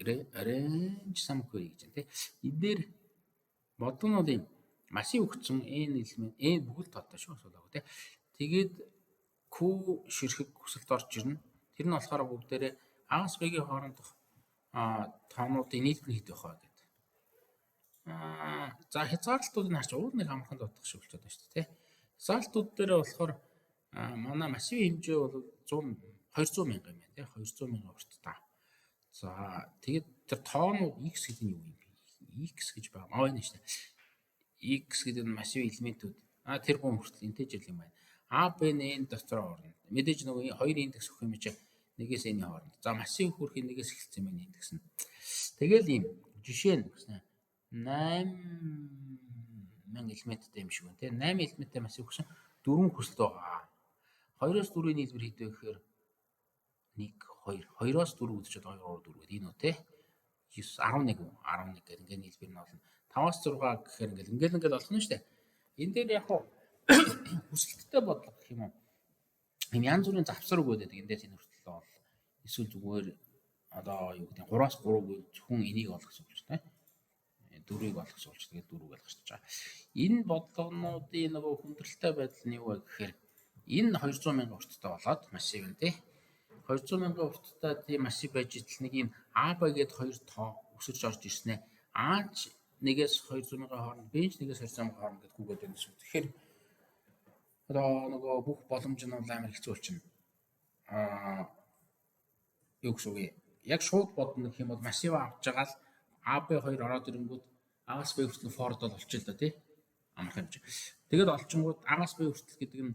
Range sum query гэж байна, тий. Энэ дээр бодлого нь юм массив өгсөн, n элемент, n бүхэл тоотой шүү, асуудалгүй, тий. Тэгээд Q ширхэг хүсэлт орж ирнэ. Тэр нь болохоор бүгдээрээ A-аас B-ийн хоорондох тоонуудын нийлбэр нь хэд байх вэ гэдэг. За, хязгаарлалтуудыг харч уул нэг амархан бодох шиг болчиход байна шүү дээ, тий. Хязгаарлалтууд дээр болохоор манай массивын хэмжээ бол 100 200 мянга юм байна, тий. 200 мянга урттай. За, тэгээд тэр тоонууд x гэдэг нь юу юм бэ? X гэж байгаа. Аа, энэ шүү дээ. X гэдэг нь массив элементүүд. Тэр бум хүртэл integer юм байна. А, Б, N дотор орно. Мэдээж нөгөө хоёр индекс өгөх юм чи нэгээс n-ийн хооронд. За, массив хүрхийн нэгээс эхэлсэн юм байна индекс нь. Тэгэл ийм жишээ нь гэсэн 8000 элементтэй юм шиг байна, тийм, 8 элементтэй массив өгсөн, дөрвөн хүсэлт байгаа. 2-оос 4-ийн нийлбэр хэд вэ гэхээр 1 2, 2-оос 4 гэдэг чинь 2 3 4 гэдэг энэ үү, те, 9 11 11 гэдэг ингээд нийлбэр нь олно. 5-аас 6 гэхээр ингээд ингээд ингээд олох нь шүү дээ. Энэ дээр яг хуу хүсэлттэй бодлого гэх юм уу? Ийм янз бүрийн завсар өгөөд байдаг. Эндээс энэ хүртэл бол эсвэл зүгээр одоо юу гэдэг 3-аас 3 гэж зөвхөн энийг олох гэсэн үг ч тийм, дөрвийг олох гэсэн болж, тэгээд дөрвийг олох гэж байгаа. Энэ бодлогонуудын нөгөө хүндрэлтэй байдал нь юу вэ гэхээр энэ 200 мянган урттай болоод массив нь, тий, 200 мянган урттай тийм массив байж идэл нэг юм А, Б гээд хоёр тоо өсөрч орж ирснэ. А ч нэгээс 200 мянган хооронд, Б ч нэгээс 200 мянган хооронд гэдгүүгээд байна гэсэн. Тэгэхээр одоо нөгөө бүх боломж нь бол амар хэцүү болчихно. Аа, юу гэсэн үг юм? Яг шууд бодно гэх юм бол массив авч байгаа л А, Б 2 ороод ирэнгүүт А-аас Б хүртэл for дол болчих л да, тий. Амархан юм чи. Тэгээд олчингууд А-аас Б хүртэл гэдэг нь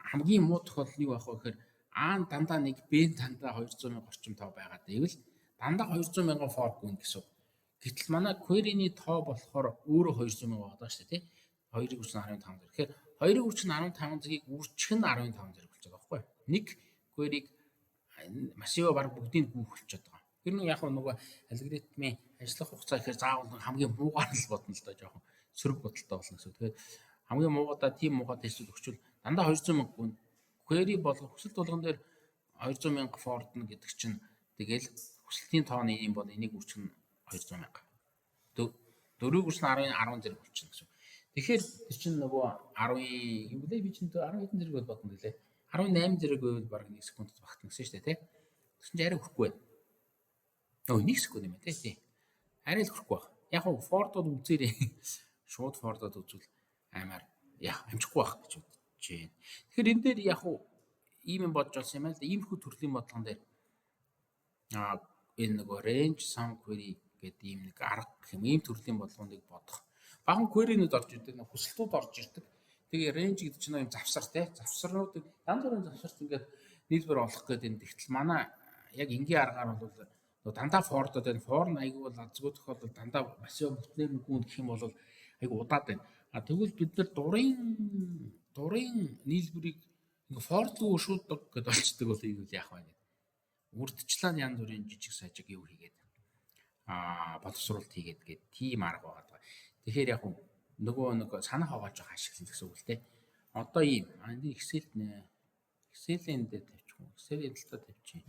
хамгийн муу тохиолдол нь юу байх вэ гэхээр А нь дандаа 1, Б нь дандаа 200 мянга орчим тоо байгаа гэвэл дандаа 200 мянган for гүн гэсэн. Гэтэл манай query-ний тоо болохоор өөрөө 200 мянга байгаа шүү дээ, тий. 2-ыг үрчин 15 зэрэг. Тэгэхээр 2-ыг үрчин 15 зэргийг үрчих нь 15 зэрэг болчиход байгаа байхгүй юу? Нэг query-г массиваа баг бүгдийг гүйх болчиход байгаа. Тэр нь яг нөгөө алгоритмын ажиллах хугацаа гэхээр заавал хамгийн муугаар л бодно л доо, жоохон сөрөг бодолтой болно гэсэн. Тэгээд хамгийн муугадаа тийм муухай тестүүд өгчвөл дандаа 200 мянга гүн query болгох хүсэлт болгон дээр 200 мянга for дно гэдэг чинь тэгэл хүсэлтийн тооны юм бол энийг үрчих нь 200 мянга. Дөрвийг үрсэн 10 10 зэрэг болчихно гэсэн. Тэгэхээр тэр чинь нөгөө 10 юу гэлээ, би чинь 10 хэдэн зэрэг бол бодно гэлээ. 18 зэрэг байвал баг 1 секундэд багтана гэсэн шүү дээ, тий. Тэгсэн чинь арай хүрэхгүй байна. Өө, 1 секунд юм байна, тий. Арай л хүрэхгүй баг. Яг нь for доод үзээрэй. Шууд for доод үзвэл аймаар яг амжихгүй байх гэж бодож байна. Тэгэхээр энэ дээр яг уу ийм юм бодож болсон юм аа л да. Иймэрхүү төрлийн бодлогон дээр энэ нөгөө range sum query гэдэг ийм нэг арга гэх юм, ийм төрлийн бодлогоныг бодох. Баган query-нүүд орж ирдэг, хүсэлтүүд орж ирдэг. Тэгээ range гэдэг чинь юм завсар, те. Завсарнуудыг янз бүрийн завсарт ингээд нийлбэр олох гэдэг энэ. Тэгтэл манай яг энгийн аргаар бол нөгөө дандаа for доод байна. For нь айгүй бол азгүй тохиолдолд дандаа массив бүтнээр нь гүн гэх юм бол айгүй удаад байна. А тэгвэл бид нар дурын дурын нийлбэрийг ингээ for длгүй шууд дог гэдээ болчдөг бол ийгвэл яах вэ гэдэг. Урдчлаа янз бүрийн жижиг сажиг юу хийгээд боловсруулалт хийгээд гээд тийм арга байгаа. Тэгэхээр яг нөгөө нэг санаа хавааж байгаа ашиглана гэсэн үг л дээ. Одоо ийм энэ Excel нэ. Excel-ийн дээр тавьчих уу? Excel-ийн талдаа тавьчих.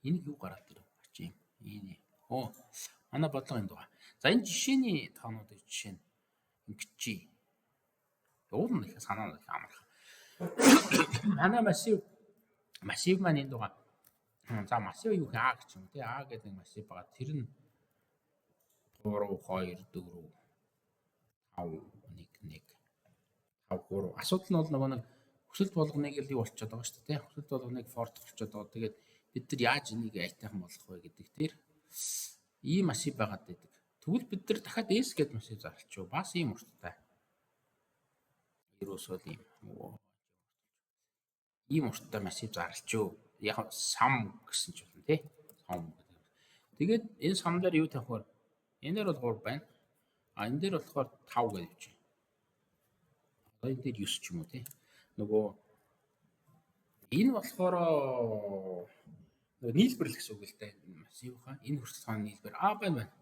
Энийг юу гараад ирэв? Ач юм. Энэ. Оо. Манай бодлого энд байгаа. За, энэ жишээний тоонуудыг жишээ нь ингэчий. Уул нь их санаа их амархан. Манай массив маань энд байгаа. За, массив юу гэх, А гэж юм тий. А гэдэг нэг массив байгаа. Тэр нь 3 2 4 5 1 1 5 3. Асуудал нь бол нөгөө нэг хүсэлт болгоныг л юу болчиход байгаа шүү дээ, тий. Хүсэлт болгоныг for дох болчиход байгаа. Тэгээд бид нар яаж энийг айтайхан болгох вэ гэдэг дээр ийм массив байгаад байдаг. Тэгвэл бид нар дахиад S гэдэг массив зарлчих. Бас ийм урттай. Ерөөсөө л ийм урттай массив зарлчих. Яг sum гэсэн ч болно, тий. Sum гэдэг. Тэгээд энэ sum дээр юу тавих вэ? Энэ дээр бол 3 байна. А энэ дээр болохоор 5 гэж явчих. Одоо энэ дээр 9 ч юм уу, тий. Нөгөө энэ болохоор нөгөө нийлбэр л гэсэн үг л дээ. Массивынхаа энэ хүртэл хаана нийлбэр а байна байна.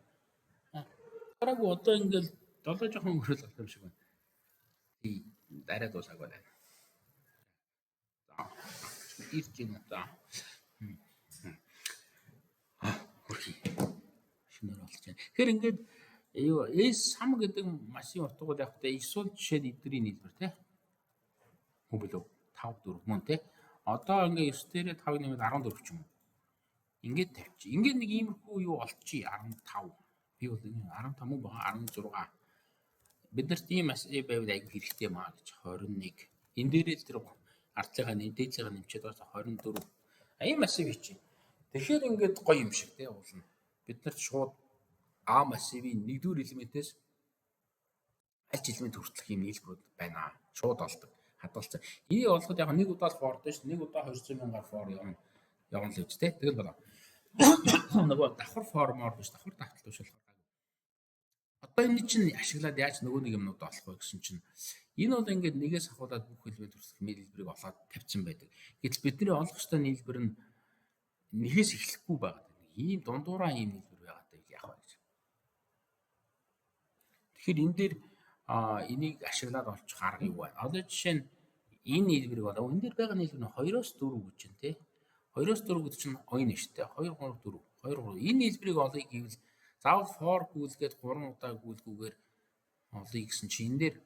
Гараагүй одоо ингээл долоо жоохон өнгөрөөл болох юм шиг байна. Тий, арай дуусаагүй байна. За, ирж байна одоо. Хөрхий. байна. Тэгэхээр ингээд юу S sum гэдэг массивын утга бол яг тэ эсвэл жишээ нь эдгэрийн нийлбэр тий. Мөн билүү? 5 4 мөн тий. Одоо ингээ 9 дээрээ 5 нэмээд 14 ч юм уу. Ингээд тавьчих. Ингээд нэг иймэрхүү юу олчих 15. Би бол 15 мөн байгаа 16. Бид нарт ийм массив байвал айгүй хэрэгтэй маа гэж 21. Энэ дээрээ л тэр ардлынхаа нэм дээдлийнхаа нэмчээд байгаа 24. А ийм массив хийчих. Тэгэхээр ингээд гоё юм шиг тий уулна. Бид нарт шууд А массивын нэгдүгээр элементээс аль ч элемент хүртэлх юм нийлбэрүүд байна. Шууд олдог. Хадгалцсан. Энийг олоход яг нэг удаа л for доо шүү. Нэг удаа 200 мянгаар for явна. Явна л гэж тий. Тэгэл болоо. Нөгөө давхар for моор биш, давхар давталт биш болохоор. Одоо энэ чинь ашиглаад яаж нөгөө нэг юмнууд олох вэ гэсэн чинь энэ бол ингээд нэгээс ахуулаад бүх элемент хүртэлх нийлбэрийг олоод тавьсан байдаг. Гэтэл бидний олох ёстой нийлбэр нь нэгээс эхлэхгүй байгаа. Ийм дундуураа ийм нийлбэр байгаатай яах вэ гэж. Тэгэхээр энэ дээр энийг ашиглаад олчих арга юу вэ? Одоо жишээ нь энэ нийлбэрийг бол энэ дээр байгаа нийлбэр нь 2-оос 4 гэж байна тий. 2-оос 4 гэдэг чинь 2 шүү дээ. 2 3 4 2 3 энэ нийлбэрийг олъё гэвэл заавал for гүйлгээд 3 удаа гүйлгүүгээр олъё гэсэн чинь энэ дээр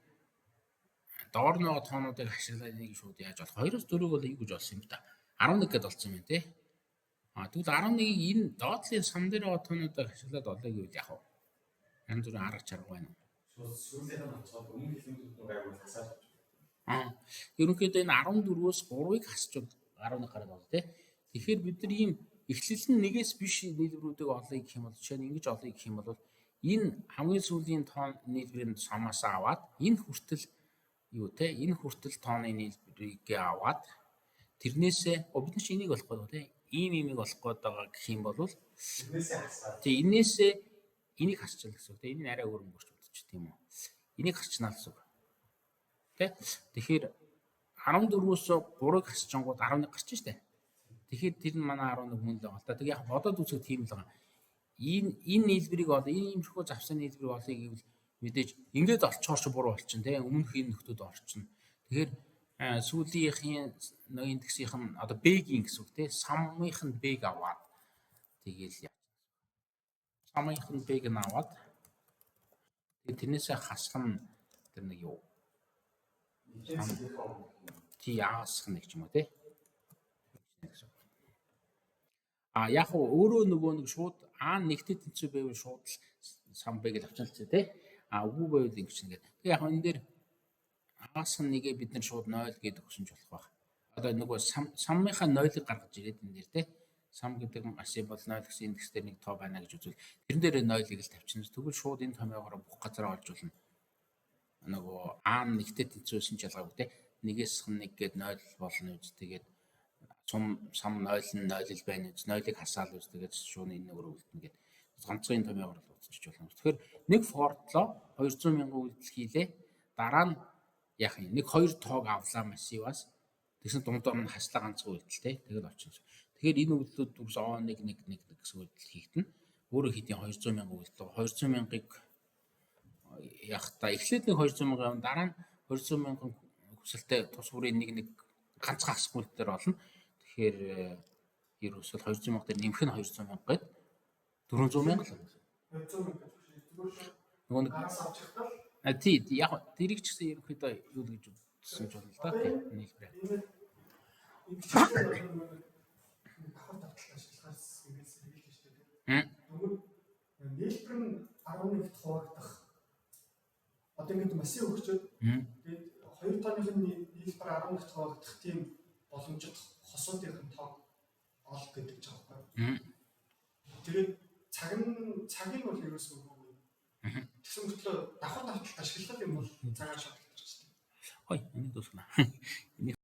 доор нь байгаа тоонуудыг ашиглаад энийг шууд яаж олох? 2-оос 4-ийг бол юу гэж олсон юм та? 11 гэдээ олсон юм тий. А тэгвэл 11-ийг энэ доотлын сан дээр байгаа тоонуудыг ашиглаад олъё гэвэл яах вэ? Янз бүрийн арга чарга байна уу? Шууд сүүлийнх нь оцоод өмнөх элементүүд нь гайгүй хасаад. Аа ерөнхийдөө энэ 14-өөс 3-ыг хасчвал 11 гараад байна тий. Тэгэхээр бид нар ийм эхлэл нь нэгээс биш нийлбэрүүдийг олъё гэх юм бол жишээ нь ингэж олъё гэх юм бол энэ хамгийн сүүлийн тоон нийлбэрийн sum аас аваад энэ хүртэл юу те энэ хүртэл тооны нийлбэрийг аваад тэрнээсээ бид нар чи энийг олох гэдэг те ийм имийг олох гээд байгаа гэх юм бол тэрнээсээ хасаад тий энээсээ энийг хасчихна гэсэн үг те энэ нь арай өөр өнгөрч бодчих тийм үү, энийг хасчнаа гэсэн үг те. Тэгэхээр 14-өөс 3-ыг хасчингууд 11 гарч штэ. Тэгэхээр тэр нь манай 11 мөн л байгаа л да. Тэг яг бодоод үзэх тийм л байгаа. Энэ нийлбэрийг ол энэ иймэрхүү завсан нийлбэрийг олъё гэвэл мэдээж ингээд олцохоор ч буруу болчихно те. Өмнөх энэ нөхдүүд орчихно. Тэгэхээр сүүлийнхийн нэг индексийнх нь одоо B-гийн гэсэн үг те. Sum ынх нь B-г аваад тэгээл sum ынх нь B-г нь аваад тэгээ тэрнээсээ хасах нь тэр нэг юу тий аасах нэг ч юм уу те гэсэн. А яг хуу өөрөө нөгөө нэг шууд А нэгтэй тэнцүү байвал шууд л sum B гэж авчихна л тий. А үгүй байвал ингэж нэгээд. Тэгээ яг энэ дээр аас нэгээ бид нар шууд 0 гэдээ өгсөн ч болох байх. Одоо нөгөө sum ынхаа 0-ыг гаргаж ирээд энэ дээр те. Sum гэдэг массив бол 0 гэсэн индекс дээр нэг тоо байна гэж үзвэл тэрэн дээр 0-ыг л тавьчихна. Тэгвэл шууд энэ томьёогоор бүх газараа олж болно. Нөгөө А нэгтэй тэнцүүсэн ч ялгаагүй те. Нэгээс нэг гээд 0 болно үз. Тэгээд сум sum 0 нь 0 л байна үз. 0-ыг хасаал үз. Тэгээд шууд энэ нөгөө үлдэнэ гээд ганцхан томьёогоор л утчих болно. Тэгэхээр нэг for длоо 200 мянган үйлдэл хийлээ. Дараа нь яах юм? Нэг хоёр тоог авлаа массиваас. Тэгсэн дундуур нь хаслаа ганцхан үйлдэл те. Тэгэл олчихно. Тэгэхээр энэ үйлдэлүүд дүрс О 1 1 1 1 гэсэн үйлдэл хийгдэнэ. Өөрөө хэдийн 200 мянган үйлдэл. 200 мянгыг яг та эхлээд нэг 200 мянган, дараа нь 200 мянган хүсэлтэд тус бүрийн нэг нэг ганцхан хасах үйлдэлээр олно. Тэгэхээр ерөөсөө 200 мянга дээр нэмэх нь 200 мянга гээд 400 мянга л. 200 мянга гэж зүгээр шүү. Нөгөө нэг араас авч явахдаа л а тий яг тэрийг ч гэсэн ерөнхийдөө юу л гэж үзсэн ч болно л да тий нийлбэрээ. Энэ ингэж давхар давталт ашиглахаас ингэж сэргийлж шүү дээ. Нөгөө нийлбэр нь 11-т хуваагдах. Одоо ингэж массив өгчөөд тэгээд хоёр тооных нь нийлбэр 11-т хуваагдах тийм боломжит хосуудын тоог ол гэдэг ч байгаа байхгүй. Тэгээд цаг нь цагийг бол ерөөсөө өгөөгүй. Тэгсэн мөртлөө давхар давталт ашиглах юм бол цагаар шалгагдчихдаг. Хой энийг дуусгана. Энийг